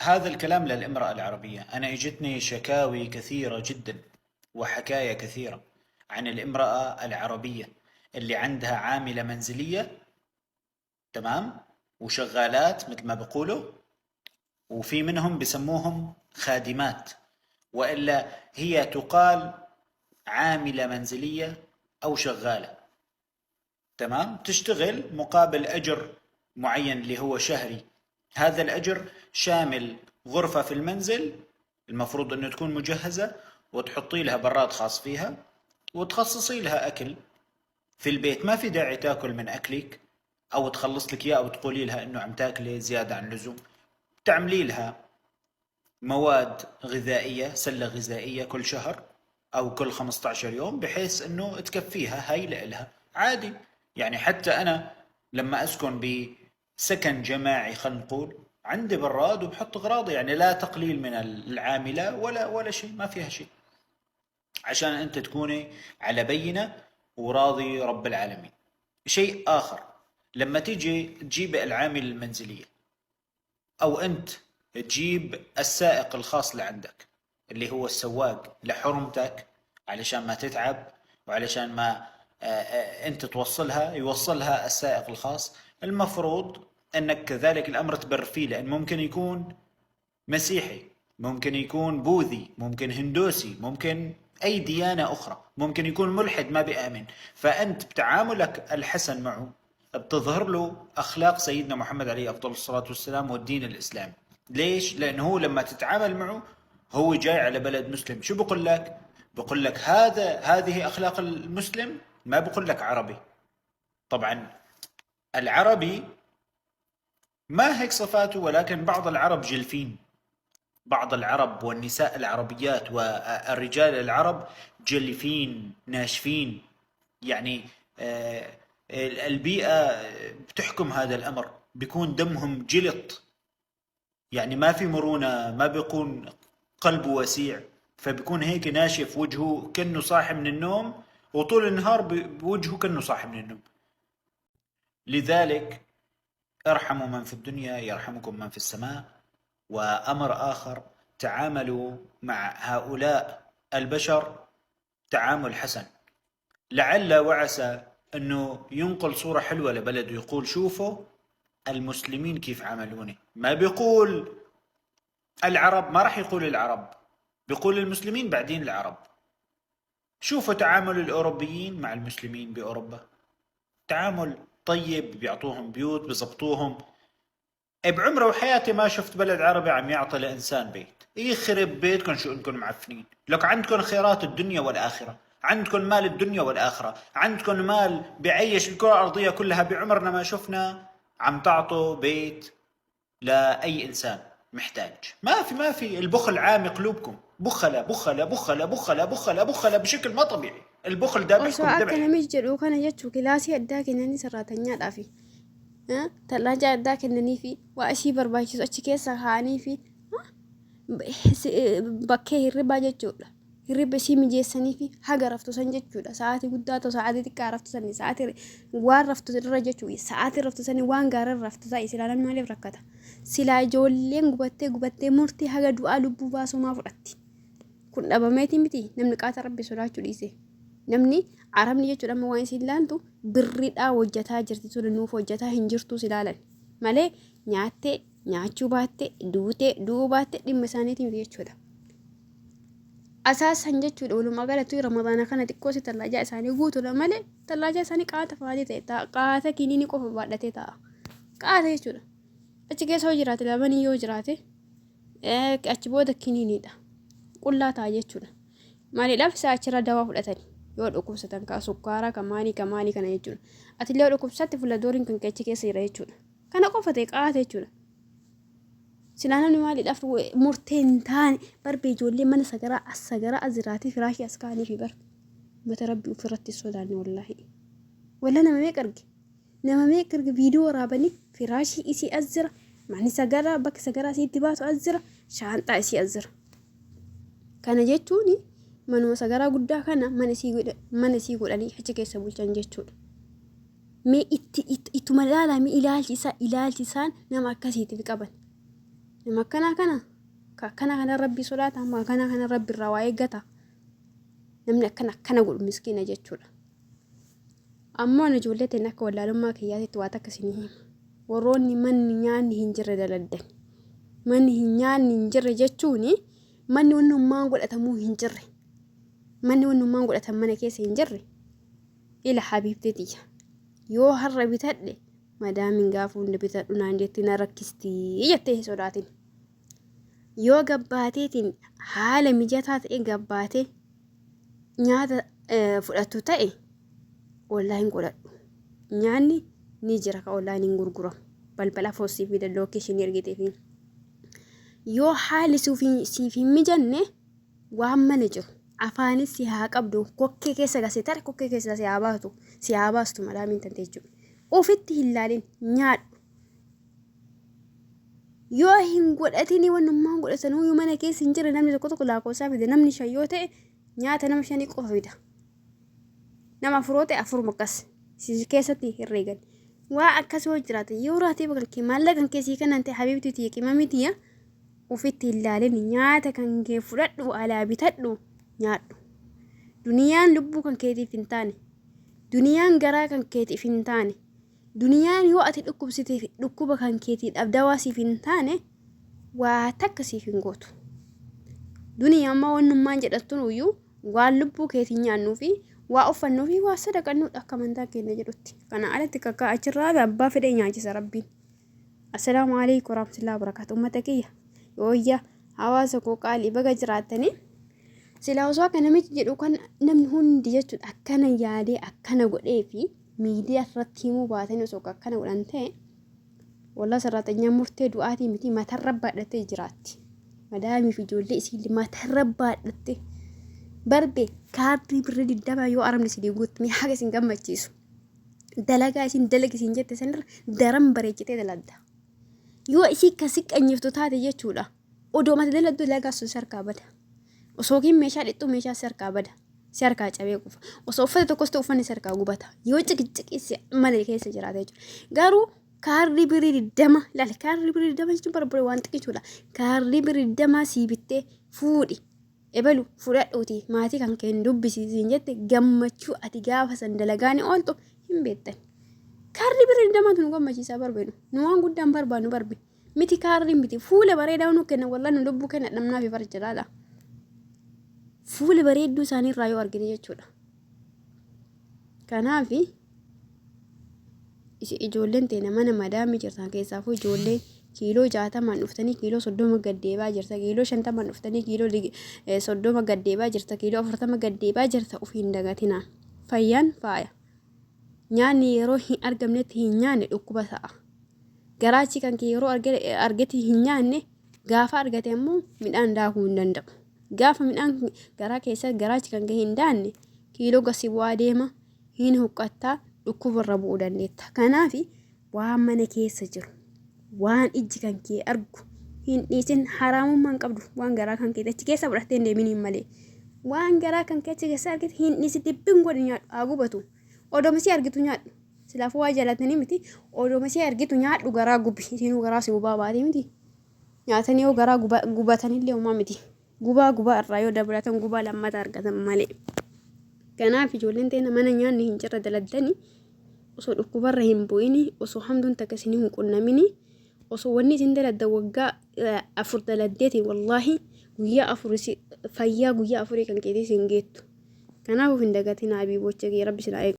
هذا الكلام للامرأة العربية. أنا إجتني شكاوي كثيرة جدا وحكاية كثيرة عن الامرأة العربية اللي عندها عاملة منزلية، تمام، وشغالات مثل ما بيقولوا، وفي منهم بسموهم خادمات، وإلا هي تقال عاملة منزلية أو شغالة، تمام، تشتغل مقابل أجر معين اللي هو شهري. هذا الأجر شامل غرفة في المنزل المفروض أنه تكون مجهزة، وتحطي لها براد خاص فيها، وتخصصي لها أكل في البيت. ما في داعي تاكل من أكلك أو تخلص لك إياه أو تقولي لها أنه عم تاكلي زيادة عن اللزوم. تعملي لها مواد غذائية، سلة غذائية كل شهر أو كل 15 يوم، بحيث أنه تكفيها هاي لإلها عادي. حتى أنا لما أسكن بسكن جماعي خلينا نقول عندي براد وبحط أغراضي، لا تقليل من العاملة ولا شيء، ما فيها شيء، عشان أنت تكوني على بينة وراضي رب العالمين. شيء آخر، لما تيجي تجيب العامل المنزلية أو أنت تجيب السائق الخاص لعندك اللي هو السواق لحرمتك، علشان ما تتعب وعلشان ما أنت توصلها، يوصلها السائق الخاص، المفروض أنك كذلك الأمر تبر فيه، لأن ممكن يكون مسيحي، ممكن يكون بوذي، ممكن هندوسي، ممكن أي ديانة أخرى، ممكن يكون ملحد ما بيآمن. فأنت بتعاملك الحسن معه بتظهر له أخلاق سيدنا محمد عليه أفضل الصلاة والسلام والدين الإسلامي. ليش؟ لأنه هو لما تتعامل معه هو جاي على بلد مسلم، شو بقول لك؟ بقول لك هذه أخلاق المسلم، ما بقول لك عربي. طبعا العربي ما هيك صفاته، ولكن بعض العرب جلفين، بعض العرب والنساء العربيات والرجال العرب جلفين ناشفين، البيئة بتحكم هذا الأمر، بيكون دمهم جلط، ما في مرونة، ما بيكون قلبه وسيع، فبيكون هيك ناشف وجهه كأنه صاحي من النوم، وطول النهار بوجهه كأنه صاحي من النوم. لذلك ارحموا من في الدنيا يرحمكم من في السماء. وأمر آخر، تعاملوا مع هؤلاء البشر تعامل حسن، لعل وعسى أنه ينقل صورة حلوة لبلده، يقول شوفوا المسلمين كيف عاملوني. ما بيقول العرب، ما راح يقول العرب، بيقول المسلمين بعدين العرب. شوفوا تعامل الأوروبيين مع المسلمين بأوروبا، تعامل طيب، بيعطوهم بيوت، بيزبطوهم. بعمره وحياتي ما شفت بلد عربي عم يعطي لإنسان بيت. يخرب بيتكم شو إنكم معفنين، لك عندكم خيرات الدنيا والآخرة، عندكم مال الدنيا والآخرة، عندكم مال بيعيش الكرة الأرضية كلها، بعمرنا ما شفنا عم تعطوا بيت لأي إنسان محتاج. ما في، ما في، البخل عامي قلوبكم، بخلة بخلة بخلة بخلة بخلة بخلة بشكل ما طبيعي. البخل ده Osoo بيحكم akka دبح. namichi jedhu kana jechuun kilaasii addaa kennanii sarraatanyaadhaafi. Tallaajaa addaa kennanii fi waa ishii barbaachisu achi keessa kaa'anii fi bakkee hirribaa jechuudha. Hirriba ishii mijeessanii fi haga raftu san jechuudha. Sa'aatii guddaa ta'u sa'aatii xiqqaa raftu sanii sa'aatii waan raftu irra jechuudha. Sa'aatii raftu sanii waan gaarii raftu ta'i silaa namni maaliif rakkata? Silaa ijoolleen gubattee gubattee murtii haga du'aa lubbuu baasumaa fudhatti. Kun dhabameeti miti namni qaata rabbi sodaachuu dhiise. Namni arabni jechuudha amma waan isin ilaaltu birriidhaa hojjetaa jirti tun nuuf hojjetaa hin jirtu si ilaalan. Malee nyaattee nyaachuu baatte duutee du'uu baatte dhimma isaaniitiin miti jechuudha. Asaasan jechuudha walumaa galatti ramadaana kana xiqqoo si tallaajaa isaanii guutuudha malee tallaajaa isaanii qaata fa'aatii ta'e ta'a qaata kiniinii qofa baadhatee ta'a. Qaata jechuudha. Achi keessa yoo jiraate lamanii yoo jiraate achi booda kiniiniidha. Qullaa ta'a jechuudha. Maaliidhaaf isaa achirra dawaa fudhatanii yoo dhukkubsatan ka sukkaaraa ka maalii ka maalii kana jechuudha. Ati illee yoo dhukkubsatte fuula-dooriin kan achi keessa jira jechuudha. Kana qofa ta'e qaata jechuudha. Silaa namni maaliidhaaf murtee hin taane barbe ijoollee mana sagaraa as sagaraa as jiraatee firaashii as kaa'anii fi bar mata rabbi ofirratti sodaanne wallaahi. Walla nama meeqa arge? Nama meeqa arge viidiyoo waraabanii firaashii isii as jira manni sagaraa bakki sagaraa isii itti baatu as jira shaanxaa isii as jira. Kana jechuun manuma sagaraa guddaa kana mana isii godhanii achi keessa bulchan jechuudha. Mee ittuma ilaalaa mee ilaalchi isaan nama akkasiitiif qaban. Nama akkanaa kana ka akkana kana rabbii sodaata amma akkana kana rabbi irraa waa eeggata. Namni akkana akkana godhu miskiina jechuudha. Ammoo ani ijoollee teenya akka wallaalummaa kiyyaatitti waa takka isinii hima. Warroonni manni nyaanni hin jirre daladdan. Manni hin nyaanni hin jirre jechuun manni wannummaan godhatamuu hin jirre. Manni wannummaan godhatan mana keessa hin jirre. Ila habiibtee tiyya. Yoo har'a bitadhe madaamiin gaafa hunda bitadhu naan jetti na rakkisti jettee hin sodaatin. Yoo gabbaateetiin haala mijataa ta'e gabbaatee nyaata fudhattu ta'e online godhadhu. Nyaanni ni jira ka online hin gurguramu. Balbala afoo siif fida lookeeshinii ergiteefi. Yoo haalli siif hin mijanne waan mana jiru afaanis si haa qabdu kokkee keessa gasee tare kokkee keessa si haa baatu si haa baastu madaamiin tante jechuudha. Ofitti hin laalin nyaadhu. Yoo hin godhatini wannummaan godhatan yoo mana keessa hin jirre namni tokko tokko lakkoofsaa fida namni shan yoo ta'e nyaata nama shanii qofa fida. Nama afur yoo ta'e afuruma akkas si keessatti herreegan. Waa akkas yoo jiraate yoo raatee kan kee maallaqa kan kee sii kennan ta'e habiibtii tiyya qimamii tiyya ofitti hin laalin nyaata kan kee fudhadhu alaa bitadhu nyaadhu. Duniyaan lubbuu kan keetiif hin taane. Duniyaan garaa kan keetiif hin taane. Duniyaan yoo ati dhukkubsite dhukkuba kan keetiidhaaf dawaa siif hin taane waa takka siif hin gootu. Duniyaa ammaa wannummaan jedhattuun iyyuu waan lubbuu keetiin nyaannuu fi waa uffannuu fi waa sadaqannuudha akka amantaa keenya jedhutti. Kana alatti kakkaa achirraa abbaa fedhee nyaachisa rabbiin. Assalaamu alaikum warahmatullahi wabarakatuh. Uummata kiyya yooyya hawaasa koo qaalii baga jiraattanii. Silaa osoo akka namichi jedhu kan namni hundi jechuudha akkana yaadee akkana godhee fi miidiyaa irratti himuu baatanii osoo akkana godhan ta'e wallah sarraaxanyaan murtee du'aatii miti matarra baadhattee jiraatti. Madaamii fi ijoollee isii matarra baadhattee barbe kaardii birrii 20 yoo arabni isin guutte mee haga isin gammachiisu. Dalagaa isin dalagi isin jette sanirra daran bareechitee dalagda. Yoo isii kan si qanyiftu taate jechuudha. Odoo mata daladdu dalagaa sun si harkaa bada. Osoo yookiin meeshaa dhixxuu meeshaa si harkaa bada. Si harkaa cabee kufa. Osoo uffata tokkos ta'e uffanni si harkaa gubata. Yoo ciqiciqii si mana keessa jiraate jechuudha. Garuu kaardii birrii 20 laali kaardii birrii 20 jechuun bara waan xiqichuudha. Kaardii birrii 20 sii bittee fuudhi. Ebalu fudhadhuuti maatii kan kee hin dubbisiisiin jette gammachuu ati gaafa san dalagaa ni ooltu hin beektan. Kaardii birrii 20tu nu gammachiisaa barbeenu. Nu waan guddaan barbaannu barbe. Miti kaardii miti fuula bareedaa nu kenna wallah nu lubbuu kenna dhabnaafi bar jalaala. Fuula bareedduu isaanii irraa yoo argine jechuudha. Kanaafi ijoolleen teena mana madaamii jirtan keessaafuu ijoolleen kiiloo 60n dhuftanii kiiloo 30 gad deebaa jirta kiiloo 50n dhuftanii kiiloo 30 gad deebaa jirta kiiloo 40 gad deebaa jirta ofii hin dagatinaa. Fayyaan faaya. Nyaanni yeroo hin argamnetti hin nyaanne dhukkuba ta'a. Garaachi kan kee yeroo argate hin nyaanne gaafa argate ammoo midhaan daakuu hin danda'u. Gaafa midhaan garaa keessa garaachi kan kee hin daanne kiiloo gasi bu'aa deema hin huqqattaa dhukkuba irra bu'uu dandeetta. Kanaaf waan mana keessa jiru waan ijji kan kee argu hin dhiisin haraamummaa hin qabdu waan garaa kan kee achi keessa fudhattee hin deeminiin malee. Waan garaa kan kee achi keessa argite hin dhiisin dibbin godhi nyaadhu haa gubatu. Odoma si argitu nyaadhu. Silaafuu waa jaalatanii miti. Odoma si argitu nyaadhu garaa gubi. Isinuu garaa si gubaa baatee miti. Nyaatanii yoo garaa gubatanillee homaa miti. Gubaa gubaa irraa yoo dabalatan gubaa lammata argatan malee. Kanaaf ijoolleen teena mana nyaanni hin jirre daladdani osoo dhukkubarra hin bu'ini osoo hamtuun takka isin hin qunnamini osoo wanni isin daladda waggaa 4 daladdeetiin wallaahi guyyaa 4 fayyaa guyyaa afurii kan keetii isin geettu. Kanaaf of hin dagatinaa abiibocha kiyya rabbi isin haa eegu.